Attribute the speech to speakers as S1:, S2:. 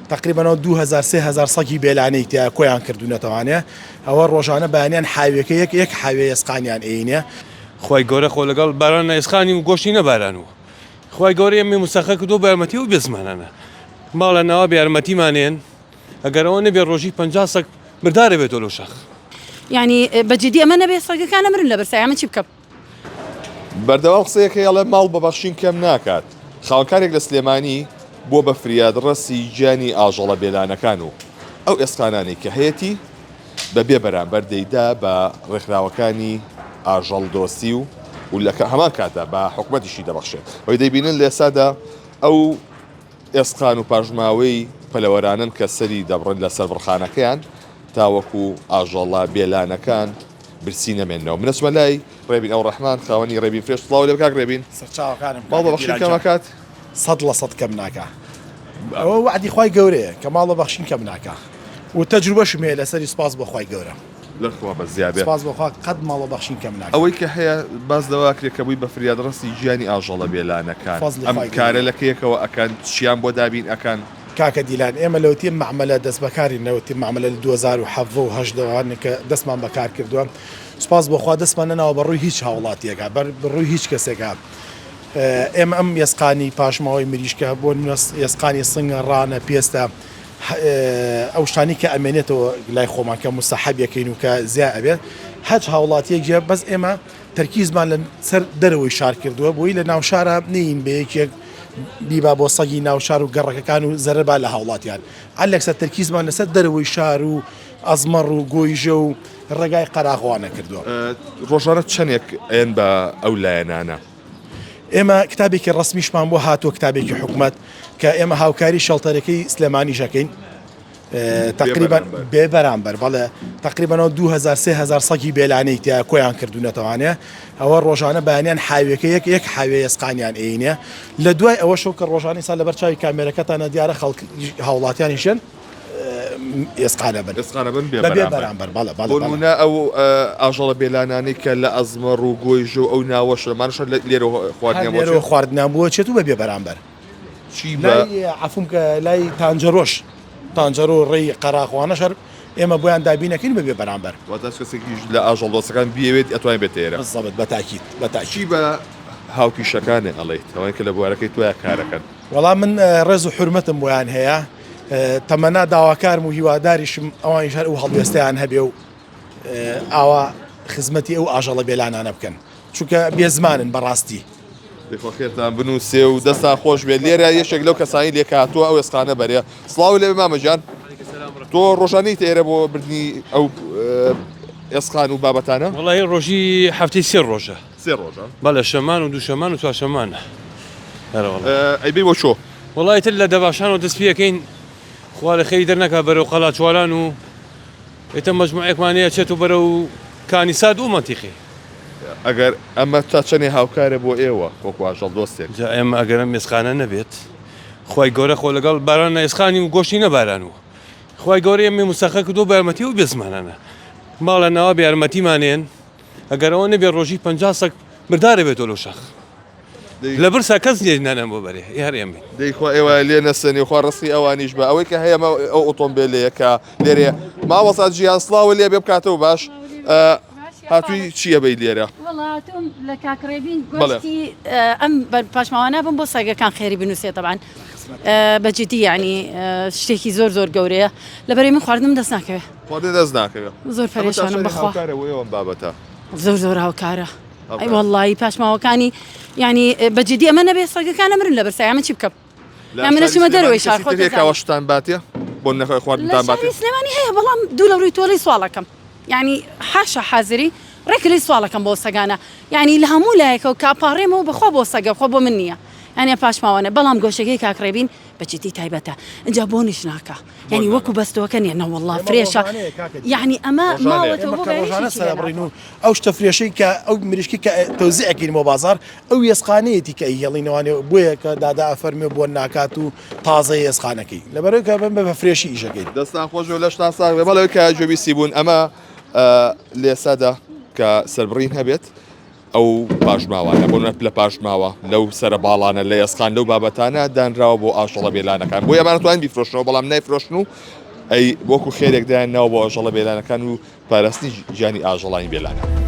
S1: تقریبا 2000 3000 سەگی بێلانەی تیا کۆیان کردوونەتەوانێ ئەوە ڕۆژانە بەیانیان حاویەکە یەک یەک حاویە ئێسقانیان ئەینێ.
S2: خوای گەورە خۆ لەگەڵ باران ئێسقانی و گۆشتی نەبارانوە خوای گەورە ئێمەی مسەخەر کردوە بە یارمەتی ئەو بێزمانانە ماڵە ناوە بە یارمەتیمانێن ئەگەر ئەوە نەبێ ڕۆژی 50 سەگ مردارە بێتەوە لەو شاخ.
S3: یانی بە جدی ئەمە نەبێ سەگەکان ئەمرن لە برسا من چی بکەم.
S4: بەردەوام قسەیەک هەیە ئەڵێ ماڵ بە بەخشین کەم ناکات، خاوەنکارێک لە سلێمانی بووە بە فریادڕەسی گیانی ئاژەڵە بێلانەکان و ئەو ئێسقانانەی کە هەیەتی بە بێ بەرامبەر دەیدا بە ڕێکخراوەکانی ئاژەڵ دۆستی و و لە هەمان کاتدا بە حکومەتیشی دەبەخشێت. ئەوەی دەیبینن لە ئێستادا ئەو ئێسقان و پاشماوەی پەلەوەرانەن کە سەری دەبڕن لە سەربڕخانەکەیان تاوەکو ئاژەڵە بێلانەکان برسی نەمێننەوە. من ئەچمە لای ڕێبین ئەوڕەحمان خاوەنی ڕێبین فرێش. سڵاو لێ کاک ڕێبین.
S1: سەرچاوەکانم
S4: ماڵ بە بەخشین کەم ئەکات؟
S1: 100% کەم ناکا. ئەوە وەعدی خوای گەورەیە کە ماڵ بە بەخشین کەم ناکا و تەجروبەشم هەیە لەسەری سوپاس بۆ خوای گەورە.
S4: لە خوا بەزیا بێ.
S1: سوپاس بۆ خوا قەت ماڵ بە بەخشین کەم ناکا.
S4: ئەوەی کە هەیە باس لەوە ئەکرێ کە بووی بە فریادڕەسی گیانی ئاژەڵە بێلانەکان.
S1: فەزڵی
S4: ئەم
S1: خوای
S4: کارە
S1: گەورەیە.
S4: لە کەیەکەوە ئەکەن؟ چیان بۆ دابین ئەکەن؟
S1: کاکە دیلان ئێمە لەوەتی مەعمەلە دەستبەکارین لەوەتی مەعمەلە لە 2017 و 18 وە کە دەستمان بەکار کردووە سوپاس بۆ خوا دەستمان نەناوە بە ڕووی هیچ هاوڵاتیەکە بەر ڕووی هیچ کەسێکە ئێمە ئەم یەسقانی پاشماوەی مریشکە بۆ یەسقانی سنگە ڕانە پێستە ئەو شتانی کە ئەمێنێتەوە لای خۆمان کە مستحب یەکەین و کە زیا ئەبێت هەچ هاوڵاتیەک بەس ئێمە تەرکیزمان لە سەر دەرەوەی شار کردووە بۆی لە ناوشارە نین بە یەکێک بیبا بۆ سەگی ناوشار و گەڕەکەکان و زەرەر با لە هاوڵاتیان عەلەکسە تەرکیزمان لەسەر دەرەوەی شار و ئەزمەڕ و گۆیژە و ڕێگای قەراغوانە کردووە.
S4: ڕۆژانە چەنێک ئەیەن بە ئەو لایەنانە؟
S1: ئێمە کتابێکی ڕەسمیشمان بۆ هاتووە کتابێکی حکومەت کە ئێمە هاوکاری شەڵتەرەکەی سلێمانیش ئەکەین تقریبا بێ بەرامبەر بەڵێ تقریبا 2000 3000 سەگی بێلانەی تیا کۆیان کردوونەتەوانێ ئەوە ڕۆژانە بەیانیان حاویەکە یەک یەک حاوێ ئێسقانیان ئەینێ لە دوای ئەوەشەوە کە ڕۆژانی سا لەبەر چاوی کامێرەکەتانە دیارە خەڵک هاوڵاتیانیشن ئێسقانە بن
S4: ئێسقانە بن بێ
S1: بەرامبەر بەڵێ بەڵێ
S4: بۆ نموونە ئەو ئاژەڵە بێلانانەی کە لە ئەزمەڕ و گۆیژە و ئەو ناوەش لەمانەش لێرەوە خواردنیان بۆ
S1: لێرەوە خواردنیان بۆ چێت و بە بێ بەرامبەر
S4: چی بە
S1: عەفوم کە لای تانجەرۆش تانجەرۆ ڕێی قەراخوانەش هەر ئێمە بۆیان دابینەکەین بە بێ بەرامبەر.
S4: واتە هەر کەسێکیش لە ئاژەڵدۆستەکان بیەوێت ئەتوانێت بێتە ئێرە.
S1: بالضبط بە تاکید بە تاکید.
S4: چی بە هاوپیشەکانێ ئەڵێیت ئەوانەی کە لە بوارەکەی تۆیا کارەکەن؟
S1: وەڵا من ڕێز و حورمەتم بۆیان هەیە تەمەنا داواکارم و هیواداریشم ئەوانیش هەر ئەو هەڵوێستەیان هەبێ و ئاوا خزمەتی ئەو ئاژەڵە بێلانانە بکەن چونکە بێزمانن بەڕاستی.
S4: دەخوا خێرتان بنووسێ و دەستان خۆش بێت لێرە یەکێک لەو کەسانی لێکهاتووە ئەو ئێسقانە بەرێ سڵاو لێ مامە گیان تۆ ڕۆژانەی ئێرە بۆ بردنی ئەو ئێسقان و بابەتانە
S2: وڵی ڕۆژی هەفتەی سێ ڕۆژە
S4: سێ ڕۆژە
S2: بەڵێ شەمان و دووشەمان و چوارشەمان
S4: ئەی بێ بۆ چۆ
S2: وڵی تر لە دەباشانەوە دەست پێەکەین خوا لە خێری دەرنەکا بەرەو قەلاچوالان و ئێتە مەجموعێکمان هەیە چێت و بەرەو کانی ساد و مەنتیقی.
S4: ئەگەر ئەمە تا چەنێ هاوکارە بۆ ئێوە وەکو ئاژەڵ دۆستێک؟
S2: جا ئێمە ئەگەر ئەم ئێسقانە نەبێت خوای گەورە خۆ لەگەڵ باران ئێسقانی و گۆشتی نەباران و خوای گەورە ئێمەی مسەخەر کردووە بە یارمەتی ئەو بێزمانانە ماڵە ناوە بە یارمەتیمانێن ئەگەر ئەوە نەبێت ڕۆژی 50 سەگ مردارە بێتەوە لەو شاخ. لە برسا کەس نیە نانیان بۆ بەرێ هەر ئێمەین.
S4: دەی خوا ئێوە لێ نەسەنێ خوا ڕزقی ئەوانیش بە ئەوەی کە هەیە ئەو ئۆتۆمبێلەیە کە لێرەیە مامۆستا جیهان سڵاوە لێ بێ بکاتەوە باش هاتووی چییە بەی لێرە؟
S3: وەڵا هاتووم لە کاک ڕێبین گۆشتی ئەم پاشماوانە بم بۆ سەگەکان خێری بنووسێ تەبعەن بە جدی یعنی شتێکی زۆر زۆر گەورەیە لەبەرەی من خواردنم دەست ناکەوێ
S4: خواردن دەست ناکەوێ
S3: زۆر پەرێشانم بەخوا
S4: هاوکارە بۆ ئێوە ئەم بابەتە
S3: زۆر زۆر هاوکارە ئەی وەڵڵایی پاشماوەکانی یعنی بە جدی ئەمە نەبێ سەگەکان ئەمرن لە برسا من چی بکەم یا من ئەچمە دەرەوەی شار خۆت
S4: دەزانی. شتان باتێ بۆ نەخۆی
S3: لە
S4: خواردنتان باتێ
S3: شاری سلێمانی هەیە بەڵام دوو لە ڕووی تۆ لێی سواڵەکەم یعنی حاشا حازری ڕێک لێی سواڵەکەم بۆ سەگانە یعنی لە هەموو لایەکەوە کاپاڕێمەوە بەخوا بۆ سەگە خۆ بۆ من نییە یعنی پاشماوانە بەڵام گۆشەکەی کاک ڕێبین بە جدی تایبەتە ئینجا بۆنیش ناکا یعنی وەکو بەستۆکە نیە نەوەڵڵا فرێشە یعنی ئەمە ماوەتەوە بۆ بەیانیشی چی لێ ناکا.
S1: ئەو شتە فرێشەی کە ئەو مریشکی کە تەوزیع ئەکەین بۆ بازاڕ ئەو ئێسقانەیەتی کە ئەیهێڵینەوانێ بۆیە کە دادا ئەفەرموێ بۆن ناکات و تازەیە ئێسقانەکەی لەبەرئەوەی کە بە بە فرێشی ئیشەکەین.
S4: دەستان خۆش بێ و لەشتان ساغ بێ بەڵێ کە گوێبیستی بوون ئەمە لێسەدا کە سەربڕین هەبێت. ئەو پاشماوانە بۆ نە لە پاشماوە لەو سەرە باڵانە لە ئێسقان لەو بابەتانە دانراوە بۆ ئاژەڵە بێلانەکان بۆ ئەمانە توان بیفرۆشنەوە بەڵام نایفرۆشن و ئەی وەکو خێرێک دایان ناوە بۆ ئاژەڵە بێلانەکان و پاراستنی گیانی ئاژەڵانی بێلانە.